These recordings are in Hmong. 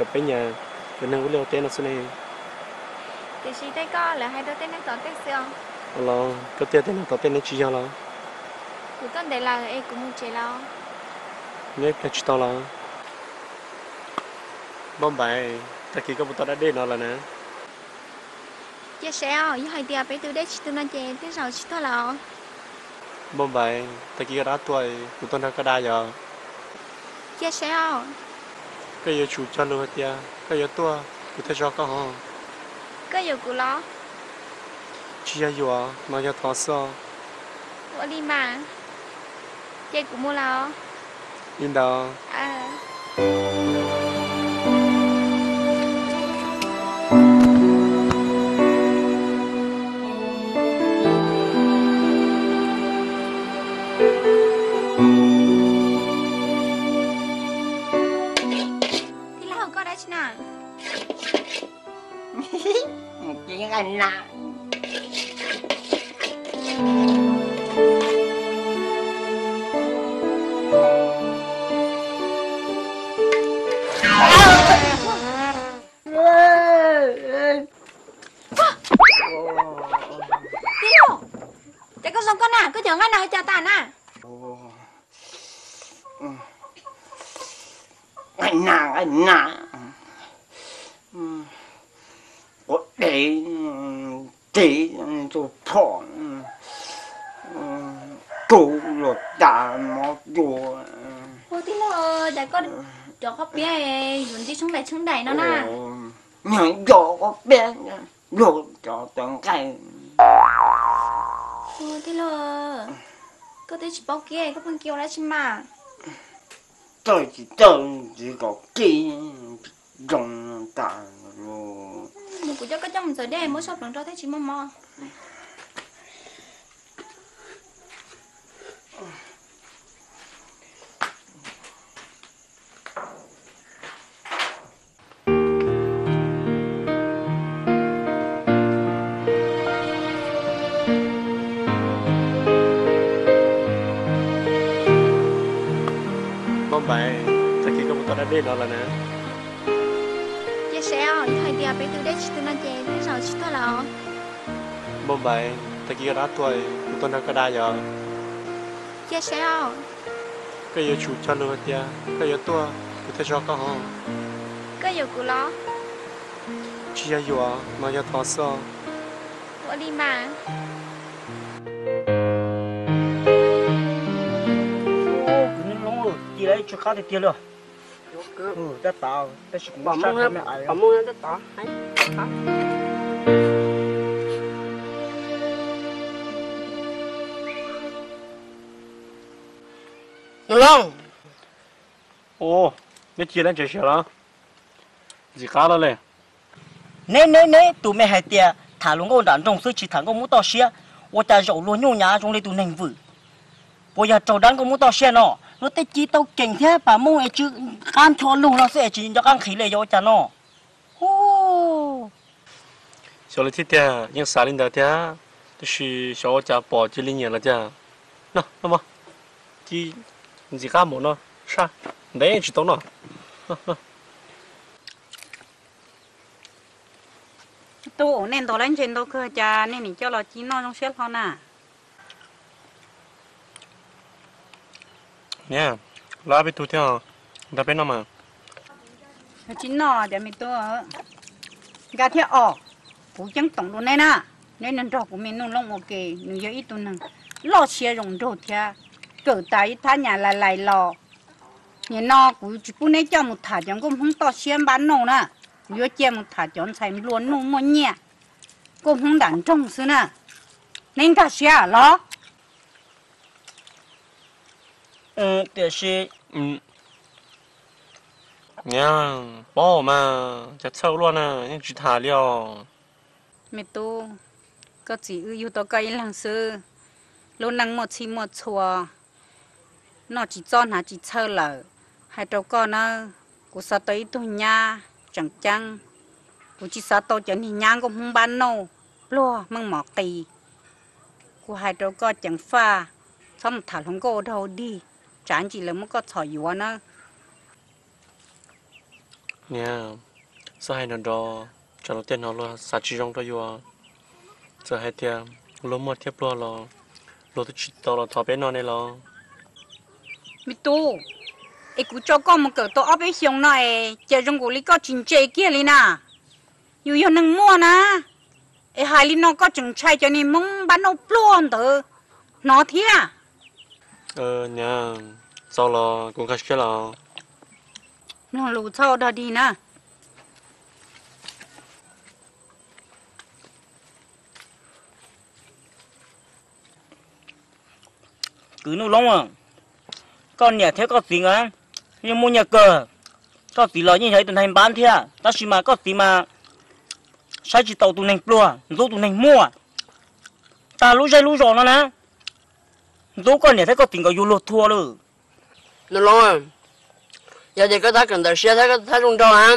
Peb nyias cov neeg ua liaj ua teb no xwb ne. Tiam sis tej koj lawv hais rau tej neeg tom tej xwb os. Los koj tiag tej neeg tom tej neb tsis yog los? Kuv tuaj ntev lawm es kuv mus tsev lawm. Neb plag tsis tau los? Npauj Npaiv, tag kis koj puas tau da dej no lawm na? Cia seb os, yog hais tias peb tus dej tsis tu no ces tej zaum tsis tuaj lawm. Npauj Npaiv, tag kis koj rov qab tuaj kuv tuaj nrog koj da yom. Cia seb os. Koj yuav tsum cog lus hais tias koj yuav tuaj kuv thiaj tso koj hov. Koj yuam kuv los? Tsis yog yuam, no yog thov xwb os. Ua li mas, ces kuv mus lawm os. Li ntawd. Tij laug, koj dab tsi na? Mus kib nqaij na. Tij laug, cas koj zoo koj na, koj cov nqaij na ua cas tas na? Nqaij na, nqaij na. Quav dev, dev tus phom, rau los tas mov dua. Ua tij laug, cas koj cov qhob piab yuav ntsib tshoob dais tshoob dais no na? Nyob yog qhob piab luag cov tawv nqaij. Ua tij laug, koj twb tsis paub kib, koj pheej kib ua dab tsi mas? Tawg tsis tawg tsis kom kib zoo tas. Mus, kuv coj koj coj mus txhawv dej, muab soj pleev rau thiaj tsis muaj mob. Npauj Npaiv, tag kis koj puas tau da dej no lawm na? Cia seb os, yog hais tias peb tus dej tsis tu no ces tej zaum tsis tuaj lawm os. Npauj Npaiv, tag kis koj rov qab tuaj kuv tuaj nrog koj da yom. Cia seb os. Koj yuav tsum cog lus hais tias koj yuav tuaj kuv thiaj tso koj hov. Koj yuam kuv los? Tsis yog yuam, no yog thov xwb os. Ua li mas. Kwv Neej Loob, ci lawv tsw qab tiag tiag li. Tab tom, tab sis kuv muab sab me ais. Neej Loob. Ua, neb cia lawv ntses siav los? Ntxim qab lawm li. Neb, neb, neb tus me hais tias tham hluas nkauj nram nroog xwb tsis tham nkauj Hmoob toj siab, ua cas zaum luag nyuj nyav zoo li tus neeg vwm? Puas yog raug dab nkauj Hmoob toj siab no? Luag tej ci tau ceem thiab pas mooj es tsw qab ncho lug no xwb es tsis nco qab nqhis li yog ua cas no? Xyov li thiab tiag, yeej xav li ntawd thiab, tab sis xyov ua cas pom cia li nyiam lawm tiag. No, no mog, ci ntxim qab npaum no, saj ntev tsis tau noj. Tub, nej ntov lawv ntses ntau kawg cas nej nim coj los ci noj zoo siab hlo na. Niam, lawv peb tug thiab, nrog peb noj mas. Tsis noj cov me tub, nkag thiab os. Kuv ceeb toom dua neb na, neb nrog kuv me Neej Loob ua ke, nws yog ib tug neeg loj siab zoo nraug thiab kawm tas ib thab nyam lais lais los. Nim no kuv tsis pub neb coj mus tham cov nkauj Hmoob toj siab npab nauj na, kuv yuav cia mus tham cov ntxhais nplua nuj muaj nyiaj, nkauj Hmoob nram nroog xwb na. Neb nkag siab los? Tiam sis, niam, paub mas, cas txhawj luaj na, yeej tsis tham li os. Me tub, koj txiv wb yug tau koj ib leeg xwb, lub neej muaj txhij muaj txhua, noj tsis txob hnav tsis txhawj lawm. Hais rau koj nawb, kuv xav tau ib tug nyab tseem ceeb, kuv tsis xav tau cov niag nyab nkauj Hmoob npab nauj pluag meej mom qis. Kuv hais rau koj ceev faj, txhob mus tham hluas nkauj ua dog ua dig, tsam ntsis lawv muab koj txhom yuav nawb. Niam, xav hais nrov nrov, tsam luag tej hnov luag xav tsis zoo rau yus. Txawm hais tias luag muaj thiab pluag los luag twb tsis tau los thov peb noj ne los. Me tub, es kuv tso koj mus kawm tau ob peb xyoos no es cas zoo nkaus li koj tsis ntse kiag li na. Yus yog neeg muaj na, es hais li no koj tseem ntshai cov niag Hmoob npab nauj pluag ntawd hnov thiab. Niam, txaus los kuv nkag siab los. Mloog lus txhob dog dig na. Kwv Nuj Loob, koj niam thiab koj txiv nkawd yeej muaj nyiaj kawg. Koj txiv los yeej yog ib tug neeg npab thiab, tab sis mas koj txiv mas saib tsis taus tus neeg pluag, ntxub tus neeg muaj. Tag lub zej lub zos no na, ntxub koj niam thiab koj txiv nkawd yuav luag thua lawm. Nuj Loob, yog tias koj tab kawm ntawv siab thiab koj tab zoo nraug na,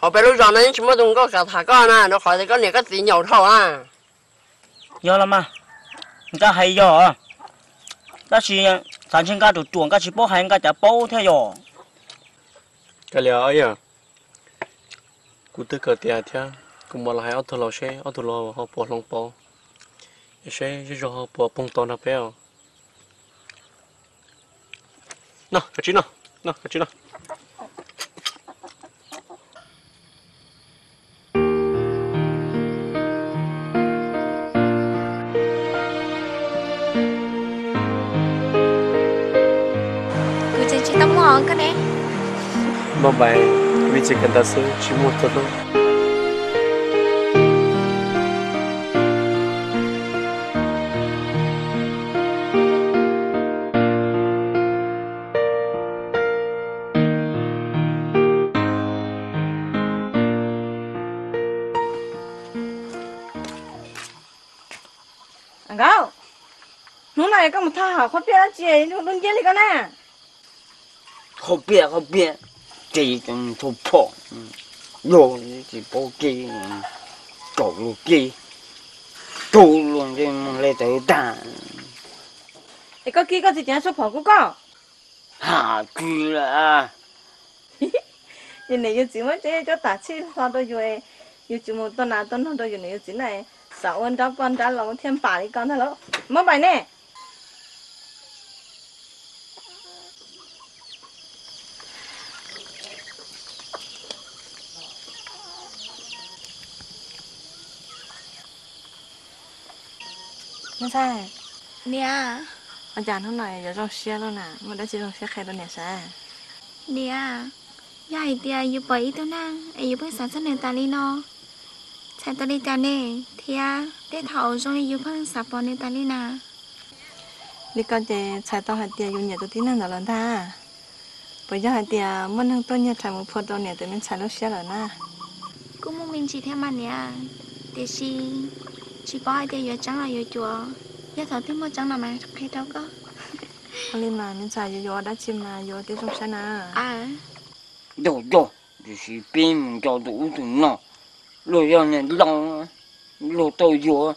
hauv peb lub zos no yeej tsis muaj tus nkauj kam tham koj na, rau qhov tias koj niam koj txiv nyaum dhau na. Yog los mas, nkaj hais yog, tab sis xav ntshe nkaj ruam ruam nkaj tsis paub hais nkaj cav paub thiab yog. Kav liam, kuv twb kawm tiav thiab, kuv mam los hais ob tug laus seb ob tug laus ho puas hloov pauv, es seb zej zog ho puas poob tau nrog peb os. No, koj tsis no, no, koj tsis no. Kuv tseem tsis tau muaj os koj ne. Maj npais, vim tsis kawm ntawv xwb tsis muaj tuag hlub. Nkauj, hnub no es koj mus thaj hauv qhuab piaj dab tsi dub nciab li koj na? Qhuab piaj, qhuab piaj, ces tau phom, luag tsis paub kev, tsaus luag kev, tsaus luag ntsej muag le tawv tag. Es koj kib koj txiv ceev tshuaj phom kub koj. Ha, kib lawm. Yus niam yus txiv muab cov cov tam txhij hlo rau yus, yus tsis mus tua nas tua noog rau yus niam yus txiv na, xav ua nrab poj nrab los thiaj npam li koj ntag lauj. Maj npais ne. Me ntxhais. Niam. Ua cas hnub no yuav zoo siab lawm na, muaj dab tsi zoo siab qhia rau niam saib? Niam, yog hais tias yus pom ib tug neeg es yus pheej xav txog nws tas li no, txhais tau li cas ne, thiab tej thaum zoo li yus pheej xav pom nws tas li na? Li ko ces txhais tau hais tias yus nyiam tus tib neeg ntawd lawm ntag. Puas yog hais tias muaj neeg tuaj nyiag rhais mus phua rau niam tus me ntxhais lub siab lawm na? Kuj muaj me ntsis thiab mas niam, tiam sis tsis paub hais tias yuav tseeb los yuav cuav, yog thaum twg muaj tseeb no mas qhia rau koj. Ua li mas me ntxhais, yuav yuav dab tsi mas yuav ua tib zoo saib na. Yog yog, tiam sis peb mus nco tus ub tus no, luag yog niam laus, luag tau yuav,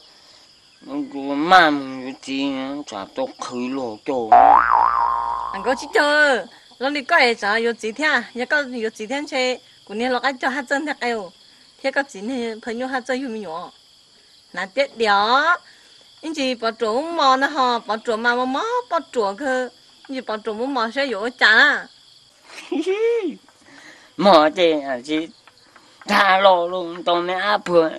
yuav maj mus yuav txiv, tsam tau qhwv luag caug. Nkauj Tsib Caug, zoo li koj es tsam yuav txiv thiab, yog koj yuav txiv thiab ntshe kuv niag lau qaib cog haj txawj ntag qe, thiab koj txiv niag phaj nyuj haj txawj yug me nyuam. Hnav tiab diam, ib ntsis pov ruam muab mos no ho, pov ruam mas mos mos poj ruam kawg, ib ntsis pov ruam muab mos saib yuav ua cas na. Mos ces tsis tag los los tau me ab puag.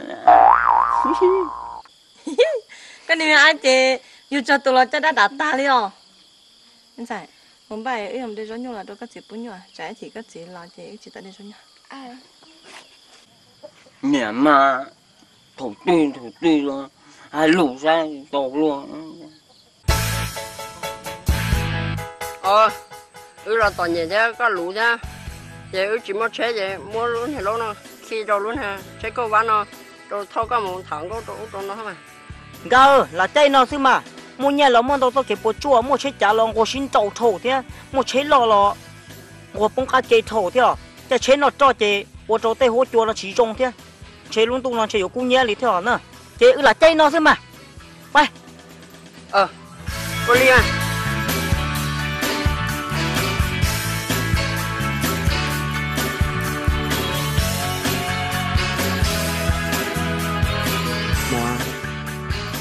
Koj niag me ab ces yug txog tus los caj dab dam tag li os. Ntxhais, mus npaj wb yuav de zaub nyuj los rau koj txiv pub nyuj, tsam ib chim koj txiv los ces wb tsis tau de zaub nyuj. Niam mas thaum twg thaum twg los hais lus saib tau luag. Wb los tom nyem thiab koj luv thiab, ces wb tsis muaj tsheb ces muab lub niag laub no khi rau lub niag tsheb kauj vab no rau thauj koj mus tham nkauj rau ub rau no mas. Nkawd lam caij no xwb mas, muaj nyiaj los muaj ntau txoj kev puas tsuaj, muaj tsheb cav los nquag sib nraus dhau thiab, muaj tsheb loj los nquag poob qab ke dhau thiab os. Caij tsheb noj roj ces ua rau tej huab cua no tsis zoo thiab. Ntshe lub ntuj no ntshe yuav kub hnyiab li thiab os na. Ces wb lam caij no xwb mas. Pais. Ua li mas.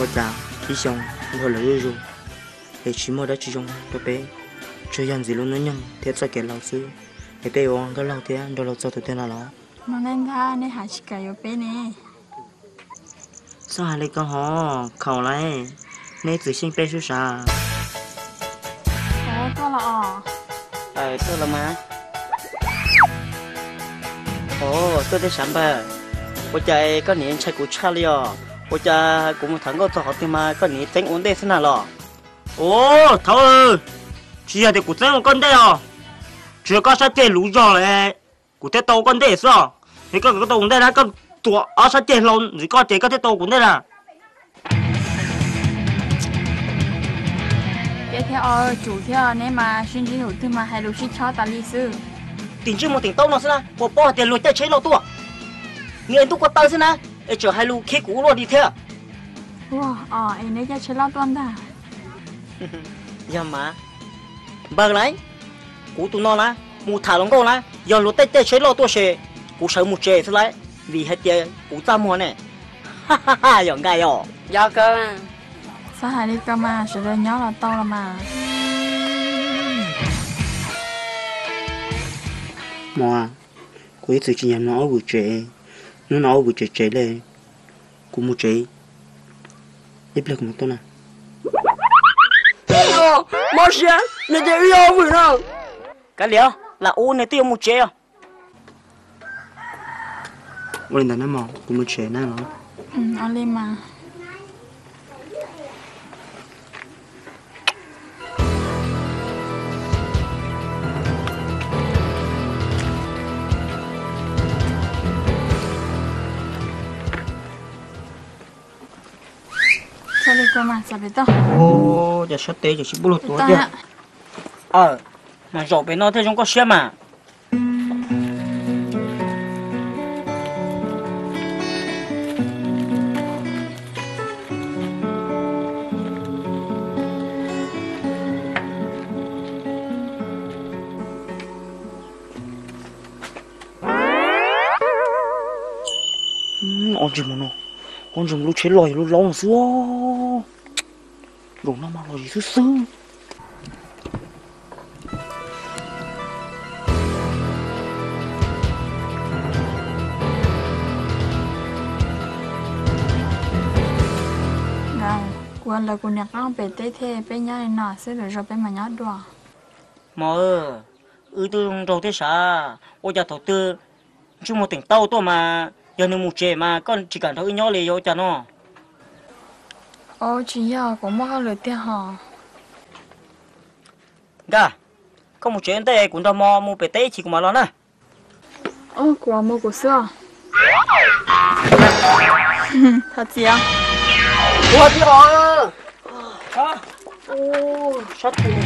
Ua cas ib xyoo nrog lawv zuj zus es tsis muaj dab tsi zoo rau peb, tsuas yog ntxiv lub hnub nyoog thiab txoj kev laus xwb, es peb yuav nkauj laug thiab nrog laus txog tus twg no los? No nej nkag nej hais tsis kam yuav peb ne. Txhob hais li ko ho, khaum lawm, neb txwv xyeej peb sub sav. Tuaj los os. Tuaj los mas. Os, tuaj tej sav npawg. Ua cas koj niam ntshai kuv tshaj li os? Ua cas kuv mus tham nkauj txog qhov twg mas koj niam txeeb ua ntej xwb na los? Ua, thaum, tsis yog tias kuv txeeb ua koj ntej os, tsuas yog koj sab ceg luv zog lawm, kuv thiaj tau ua koj ntej xwb os. Es koj, koj tau kuv ntej na, koj tuav ob sab ceg hlau ntxiv koj ces koj thiaj tau ua kuv ntej na. Peb thiab o, tsum thiab neb mas sib ntsib thaum twg mas hais lus sib chob tas li xwb. Tim ntsej muag teem taub no xwb na, puas paub hais tias luag caij tsheb loj tuaj, nws es ntuj ko taw xwb na, es tseem hais lus khib kuv ua luaj li thiab. Ua, o, es neb caij tsheb loj tuaj ntag. Yog mas, npawg lauj, kuv tus no na, mus tham hluas nkauj na, yog luag tej caij tsheb loj tuaj ces kuv sawv mus tsev xwb lauj, vim hais tias kuv txaj muag ne. Yog nkaj yog. Yog kawg. Txhob hais li ko mas, sawv daws nyob los tau los mas. Mos, kuv ib txwm tsis nyiam mloog ob vwm tsev, hnub no ob vwm tsev tsev li, kuv mus tsev, ib pliag kuv mam tuaj na. Mob siab, nws tias wb ob vwm no. Kav liam, lam ub nws twb yuav mus tsev os. Ua li ntawd na mog, kuv mus tsev na los. Ua li mas. Txhob li ko mas, txav pem toj. Ua cas sab tes ces tsis pub luag tuav tiag. Mas zaum pem no thiaj zoo koj siab mas. Ob ntsej muag no, ob ntsej muag lub tsheb loj yog lub laub no xwb. Zaum no mas lom zem xwb xwb. Kuv lawv kuv niam qab pem teb thiab, peb nyob li no xwb, lwm zaus peb mam nyob dua. Mos, wb twb zoo nraug thiab sav, ua cas thaum twg ntsej muag teem taub tuaj mas yog nws mus tsev mas koj tsis kam nrog wb nyob li, yog ua cas no? Tsis yog, kuv muaj hauj lwm tiag hos. Nkaj, koj mus tsev ntej, kuv nrog Mos mus pem teb ib chim kuv mam los na. Kuv mus kuv xwb os. Thov txim. Ua tib qho. Sab tus.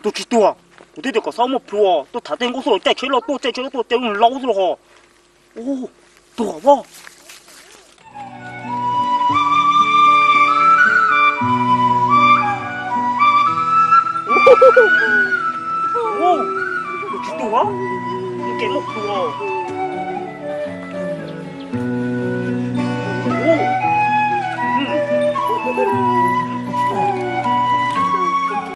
Tuag tsis tuag, kuv twb tias kom txhob muaj plhu, tuaj tham tej nkauj xwb los caij tsheb loj tuaj, caij tsheb loj tuaj, caij laub xwb los ho. Tuag pob. Tuag tsis tuag, kev muaj plhu.